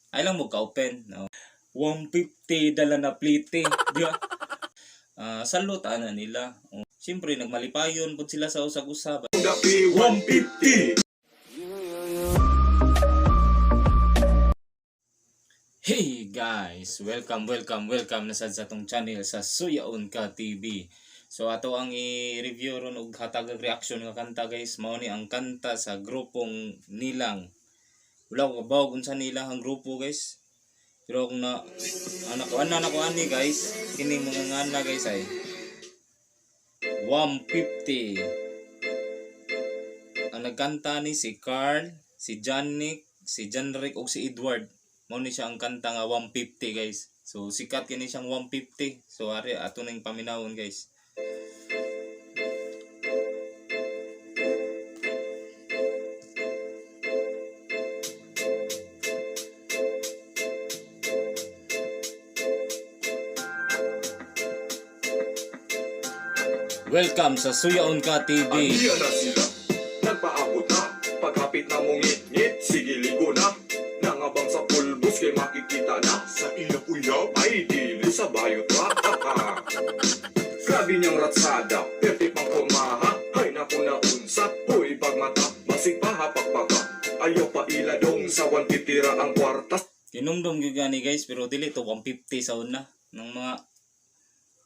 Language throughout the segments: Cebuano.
Ay lang mo ka-open, no? 150 dala na plite, di ba? Salute ana nila. Oh, siyempre nagmalipayon pud sila sa usag-usab. Dapi 150. Hey guys, welcome, welcome, welcome na sad sa atong channel sa Suyaon Ka TV. So ato ang i-review ron og hatag og reaction nga kanta, guys. Mao ni ang kanta sa grupong Nilang. Wala ko kabaw unsa nila ang grupo, guys. Pero kung na anak ko ana na ko ani, guys, kining mga ngana, guys, ay 150. Ang nagkanta ni si Carl, si Janik, si Janric ug si Edward. Mao ni siya ang kanta nga 150, guys. So sikat kini siyang 150. So ari ato ning paminawon, guys. Welcome sa Suyaon Ka TV. Aniya na sila, nagpaabot na. Paghapit na mong ngit-ngit, sige ligo na. Nangabang sa pulbos kay makikita na. Sa iyang uyab ay dili sa bayot ra. Grabe niyang ratsada, perfect pang pormaha. Hay naku na unsa, huy pagmata, basig pa hapagpaka. Ayaw pa iladong sa 150 ra ang kwarta. Kinumdum gyud gani, guys, pero dili to 150 sa una ng mga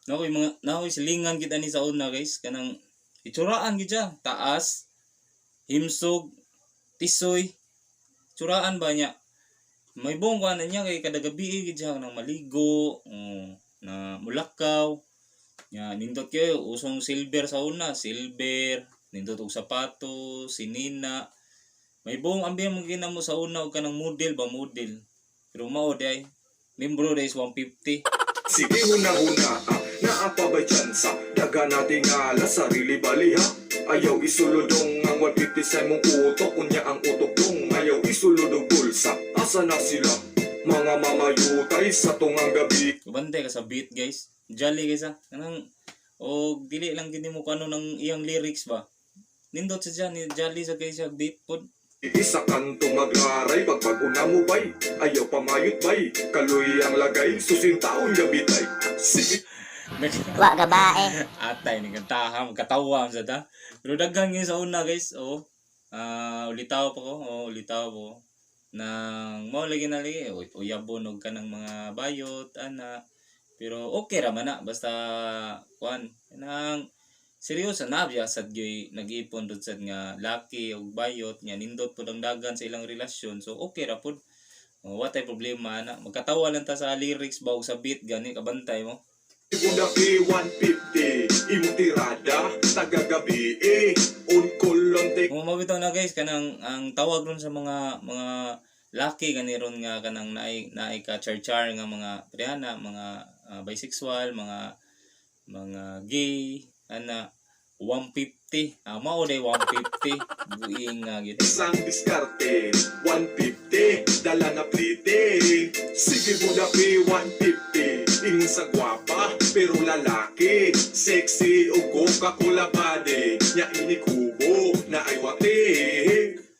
nakoy mga nakoy silingan gid ani sa una, guys, kanang itsuraan gid siya, taas, himsog, tisoy, itsuraan ba niya. May buong kuan niya kay kada gabi gid siya nang maligo, oh, na mulakaw nya. Nindot kayo usong silver sa una, silver nindot og sapato sinina. May buong ambiyan mo mo sa una og kanang model ba, model, pero mao day membro day is 150. Sige huna-huna, ah, naa pa ba'y tsansa? Daga natin ngala, sarili bali ha? Ayaw isulodong ang 150 sa imong utok. Unya ang utok dong, ayaw isulod og bulsa. Asa na sila? Mga mamayutay sa tungang gabi. Bantay ka sa beat, guys. Jolly guys ah. Kanang og dili lang gid nimo kano ng iyang lyrics ba. Nindot sa siya ni jolly sa kay siya beat pod. Isa kanto magraray, pagpag-una mo bay. Ayaw pamayot bay, kaluy ang lagay. Susintaon gabitay. Sige. Wa gabae. Atay ni kantaha, magkatawa sa ta. Pero daghan gyud sa una, guys. Oh. Ah, ulitaw pa ko. Oh, ulitaw po. Nang mao lagi na lagi uyabon og kanang mga bayot ana. Pero okay ra man na basta kuan nang seryoso na biya sad gyud nag-ipon dud sad nga laki og bayot nga nindot pud ang dagan sa ilang relasyon. So okay ra pud. Oh, what ay problema na magkatawa lang ta sa lyrics ba og sa beat gani kabantay mo. Budapi 150, imong tirada, tagagabi eh. On call on take. Kung mabitaw na, guys, kanang ang tawag ron sa mga laki gani ron nga kanang naay naay ka char-char nga mga prehana, mga bisexual, mga gay ana 150. Ah, mao day 150 buing nga gid. Isang diskarte, 150, dala na plite. Sige budapi 150, ingon sa gwapa, pero lalaki. Sexy o Coca-Cola body, nya ini kubo na ay wate.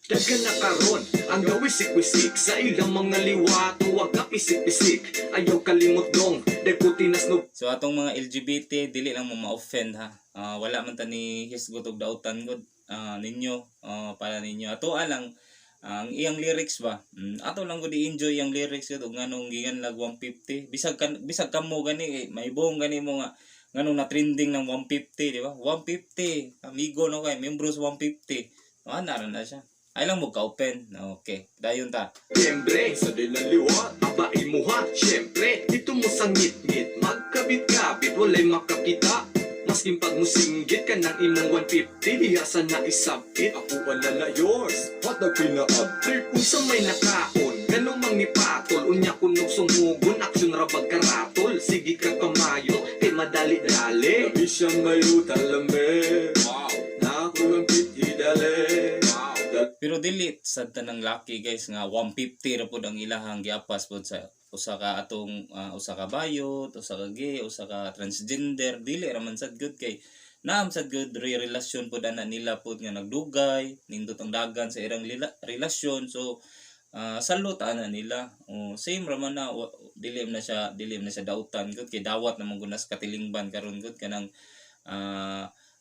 Dagan na karon, ang gawisik-wisik sa ilang mga liwato, wag ka pisik-pisik. Ayaw kalimot dong, dagko tinas no. So atong mga LGBT, dili lang mo ma-offend ha. Ah, wala man ta ni hisgot og dautan gud ninyo, para ninyo. Ato lang ang iyang lyrics ba. Ato lang gud i-enjoy ang lyrics gud ug nganong gigan lag 150. Bisag kan bisag kamo gani eh, may buong gani mo nga nganong na trending ng 150, di ba? 150 amigo no kay membro sa 150. Ah, nara na siya. Ay lang mo ka-open. Okay, dayon ta. Siyempre, sa liwat, aba imuha. Siyempre, dito mo sa ngit-ngit, magkabit-kabit, walay makakita. Maskin pag musinggit ka ng imong 150, diha sa naisabit. Ako alala yours, hatag pina-update. Unsa may nakaon, ganong mangipatol. Unya kunog sumugon, aksyon rabag karatol. Sige ka kamayo, kay madali-dali. Labi siyang mayutan lame. Wow. Naku ang dali. Wow. Pero dili sad tanang laki, guys, nga 150 ra pud ang ilahang giapas pud sa usa ka atong usa ka bayot, usa ka gay, usa ka transgender, dili ra man sad good kay naam sad good re relasyon pud ana nila pud nga nagdugay, nindot ang dagan sa ilang relasyon. So Salute ana nila. O same ra man na, dili man na siya dautan gud kay dawat na man gud nas katilingban karon gud kanang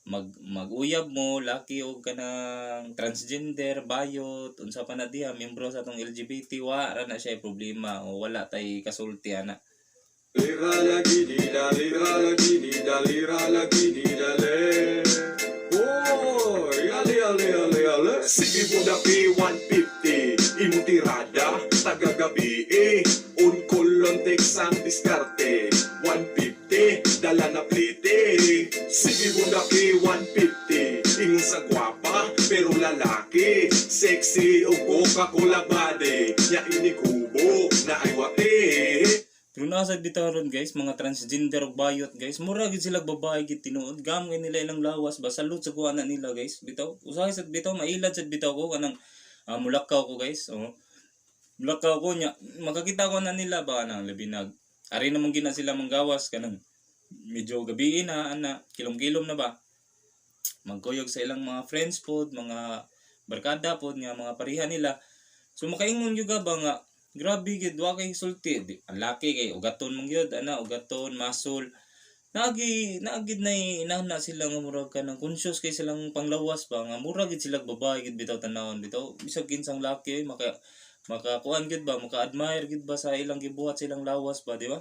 mag-uyab mo laki og kanang transgender, bayot, unsa pa na diha, miyembro sa atong LGBT, wa ra na siya problema o wala tay kasulti ana. Lira lagi di da lira lagi di da lira lagi di da le. Oy, ale ale ale ale. Sige bundaki, 150 imong tirada tagagabi eh. On kolon ang diskarte, 150 dala na plite. Sige bundaki, 150 ingon sa gwapa pero lalaki. Sexy o Coca-Cola body nya inikubo na ay wate. Pero nasa bitaw ron guys, mga transgender ug bayot guys, mura gid sila babae gid tinuod. Gam nila ilang lawas ba, salute sa kuha na nila guys. Bitaw, usahay sad bitaw mailad sad bitaw ko kanang mulakaw ko guys. Oh. Mulakaw ko nya, makakita ko na nila ba nang labi nag ari naman gina sila manggawas kanang medyo gabi na ana, kilom-kilom na ba. Magkuyog sa ilang mga friends pod, mga barkada pod nga mga pareha nila. So makaingon gyud ka ba nga grabe gid, wa kay sulti. Di, ang laki kay ugaton man gyud ana, ugaton muscle. Naagi na inana sila nga murag kanang conscious kay silang panglawas ba nga mura gid sila babae gid bitaw tanawon bitaw bisag kinsang laki ay makakuan gid ba, maka-admire gid ba sa ilang gibuhat silang lawas ba, di ba?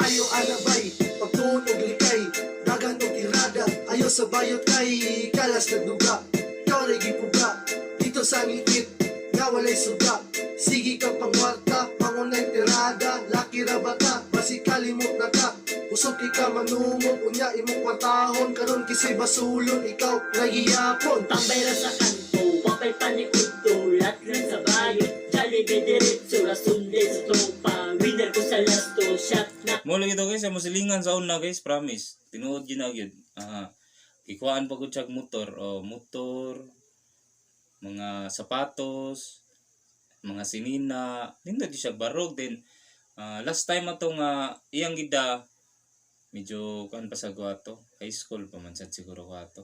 Ayo alabay, pagtuon og likay, dagan og tirada, ayo sa bayot kay kalas nagduga. Ikaw ray gipuga, dito sa ngitngit, nga walay suga. Sige ka pangwarta, pangunay tirada, laki ra bata, basi kalimot na ka. Usok kay ka manumot, unya imong kwartahon, karon kisay basulon, ikaw ray gihapon. Tambay ra sa kanto, wapay paniudto, latlan sa bayot, Jollibee diretso, rasunde sa tropa, winner ko sa lasto, shot na Mo lagi to guys, mo silingan sa una guys, promise. Tinuod gyud na gyud. Gikuhaan pa gud siyag motor, oh, motor, mga sapatos, mga sinina, nindot gyud siya barog then last time ato nga iyang gida medyo kan pa sa ato, high school pa man sad siguro ko ato.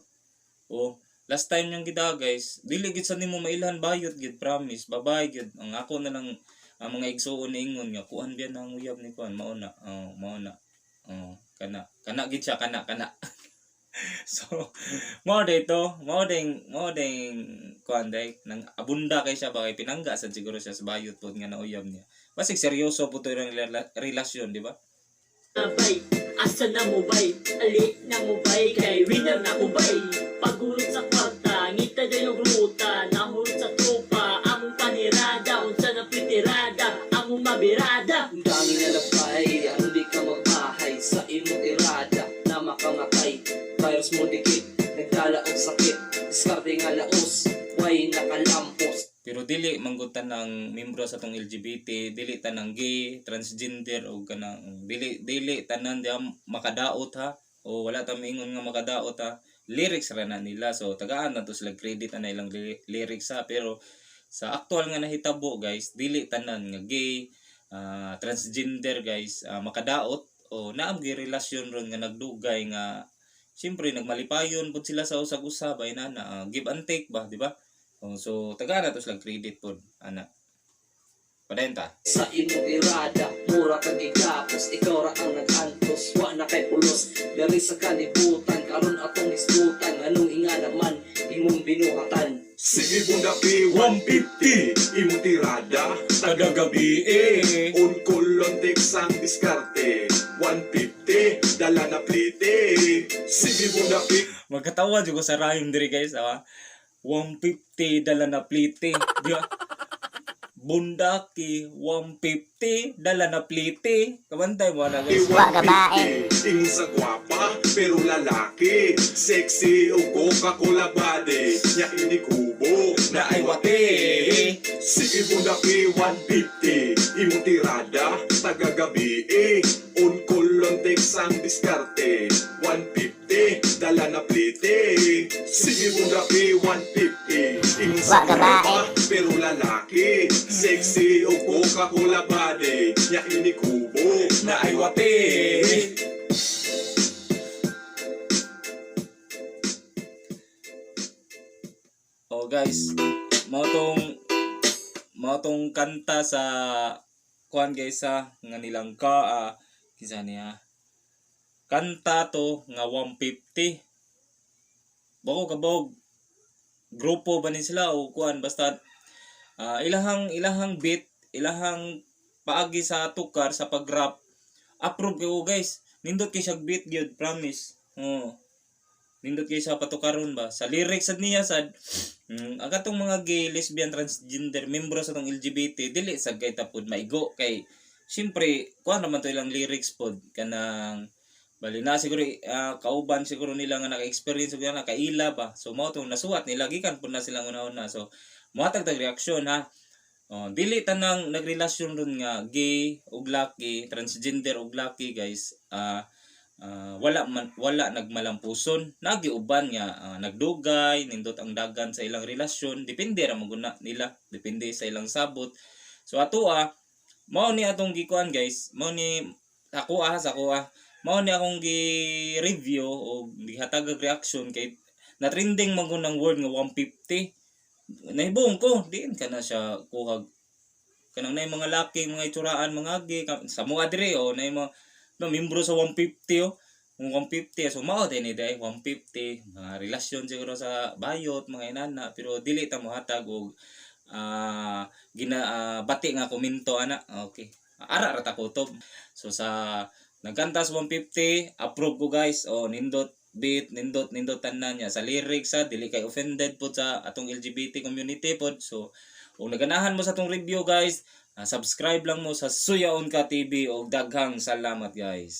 O last time niyang gida guys, dili gid sa nimo mailhan, bayot gid promise, babae gid. Ang ako na lang ang mga igsuon niingon nga kuan biya na ang uyab ni kuan mao na. Oh, mao na. Oh, kana kana gid siya, kana kana. So mao dito, mao ding kuan day nang abunda kay siya ba kay pinangga sad siguro siya sa bayot pod nga nauyab niya. Basig seryoso po to yung relasyon, di ba? Bay. Asa na mo bay, ali na mo bay, kay winner na ko bay. Pagulot sa kwarta, ngita dayong ruta, nahulot sa tropa, among panirada, unsa na pitirada, among mabirada. Ang dami na labay, aron di ka magbahay sa imong tirada na makamatay. Virus mo dikit, nagdala og sakit, diskarte nga laos, way nakalampos. Pero dili manggutan ng membro sa tong LGBT, dili tanang gay, transgender o kanang dili dili tanan di makadaot ha, o wala ta miingon nga makadaot ha. Lyrics ra na nila, so tagaan na to sila credit ana ilang lyrics ha, pero sa actual nga nahitabo guys, dili tanan nga gay, transgender guys, makadaot o naam gyud relasyon ron nga nagdugay nga siyempre nagmalipayon pud sila sa usag-usa ba inana, give and take ba, di ba? Oh, so tagaan na to sila credit pod ana. Padayon ta. Sa imong tirada, mura kang gigapos, ikaw ra ang nag-antos, wa na kay pulos. Dari sa kalibutan, karon atong isgutan, anong inga naman, imong binuhatan. Sige bundaki, 150 imong tirada tagagabi eh. On kolon ang diskarte, 150 dala na plite. Sige bundaki. Magkatawa jud ko sa rhyme diri guys, ah. 150 dala na plite, di ba? Bundaki 150 dala na plite. Kabantay mo na guys. Wa gabae. 150 ingon sa gwapa pero lalaki. Sexy o Coca-Cola body nya inikubo na ay wate. Sige bundaki, 150 imong tirada tagagabi eh. On kolon ang diskarte, 150 dala na plite. Sige bundaki, 150 ingon sa Wa gabae. gwapa pero lalaki. Sexy o Coca-Cola body nya inikubo na ay wate. Oh guys, mao tong Mao tong kanta sa kuan, guys, sa nga nilang ka kinsa niya kanta to nga 150. Bako kabog grupo ba ni sila o kuan, basta ilahang beat, ilahang paagi sa tukar sa pag-rap, approve kayo, guys. Nindot kay siya beat gyud, promise. Oh, nindot kay siya patukaron ba sa lyrics sad niya sad. Ang katong mga gay, lesbian, transgender, membro sa tong LGBT, dili sad kay tapod maigo kay siyempre kuan naman to ilang lyrics pod, kanang bali na siguro kauban siguro nila nga naka-experience og nakaila ba. So mao tong nasuwat nila gikan pud na silang una-una. So mohatag tag reaksyon ha. Oh, dili tanang nagrelasyon ron nga gay ug laki, transgender ug laki, guys, wala man, wala nagmalampuson. Nagiuban nga nagdugay, nindot ang dagan sa ilang relasyon, depende ra maguna nila, depende sa ilang sabot. So ato mao ni atong gikuan, guys, mao ni ako sa ako mao ni akong gi-review o gihatag og reaction kay na trending man ng word nga 150. Nahibong ko diin ka na siya kuhag kanang nay mga laki, mga itsuraan, mga gay sa mga dire o nay mga no membro sa 150 oh. Kung 150, so mao din ni day 150 mga relasyon siguro sa bayot, mga inana, pero dili ta mohatag og gina bati nga komento ana. Okay, ara ra ta kutob. So sa nagkanta sa 150, approve ko, guys. Oh, nindot beat, nindot nindot tanan niya sa lyrics ha, dili kay offended pod sa atong LGBT community pod. So kung naganahan mo sa atong review, guys, subscribe lang mo sa Suyaon Ka TV og daghang salamat, guys.